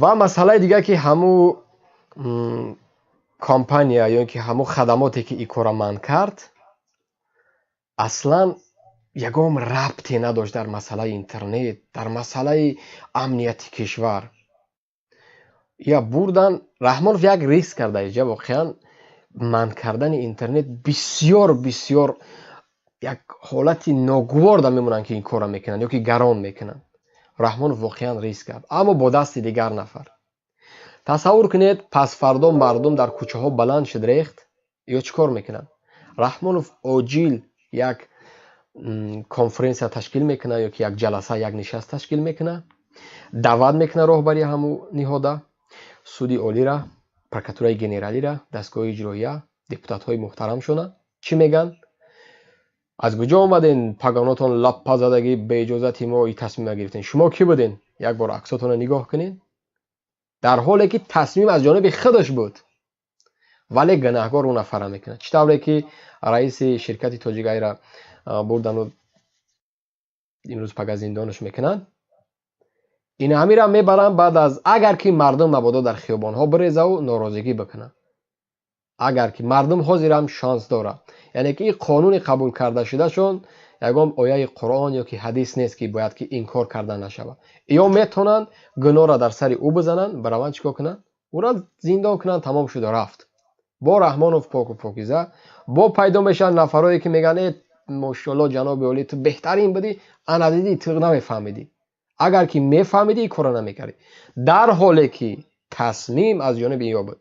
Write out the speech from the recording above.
Ва масъалаи дигар, ки ҳаму компания ё ин ки ҳамун хадамоте, ки ин кора манъ кард, аслан ягон рабте надошт дар масъалаи интернет, дар масъалаи амнияти кишвар. Я бурдан Раҳмонов як риск карда иҷа. Воқеан, манъ кардани интернет бисёр бисёр як ҳолати ногувор да мемонанд, ки ин корро мекунанд ё ки гарон мекунанд. Раҳмонов воқеан риск кард, аммо бо дасти дигар нафар. Тасаввур кунед, пасфардо мардум дар кӯчаҳо баланд шуд, рехт, ё чӣ кор мекунанд? Раҳмонов оҷил як конференсия ташкил мекунад ё ки як ҷаласа, як нишаст ташкил мекунад, даъват мекунад роҳбари ҳамун ниҳода, Суди Олира, Прокуратураи Генералира, дастгоҳи иҷроия, депутатҳои муҳтарамшона. Чӣ мегӯянд? Аз куҷо омаден, пагонотон лаппа задагӣ, беиҷозати мо и тасмима гирифтен? Шумо кӣ буден? Як бор аксотонро нигоҳ кунед. Дар ҳоле ки тасмим аз ҷониби худаш буд, вале гунаҳгор ӯ нафара мекунад. Чӣ тавре ки раиси ширкати Тоҷикайра бурдану имрӯз пага зиндонаш мекунанд, ин ҳамира мебаранд. Баъд аз агар ки мардум мабодо дар хиёбонҳо бирезаву норозигӣ бикунанд, агар ки мардум ҳозирам шанс дорад, яъне ки ин қонуни қабул карда шудашон ягон ояи Қуръон ё ки ҳадис нест, ки бояд ки инкор карда нашавад. Ё метавонанд гуноҳро дар сари ӯ бизананд, бараванд, чӣ кор кунанд, ӯро зиндон кунанд, тамом шуда рафт. Бо Раҳмонов поку покиза бо пайдо мешаванд нафарое, ки мегӯянд: «Э, мошоалло, ҷаноби олӣ, ту беҳтарин будӣ, ана дидӣ, ту намефаҳмидӣ, агар ки мефаҳмидӣ, ин корро намекардӣ», дар ҳоле ки тасмим аз ҷониби ё буд.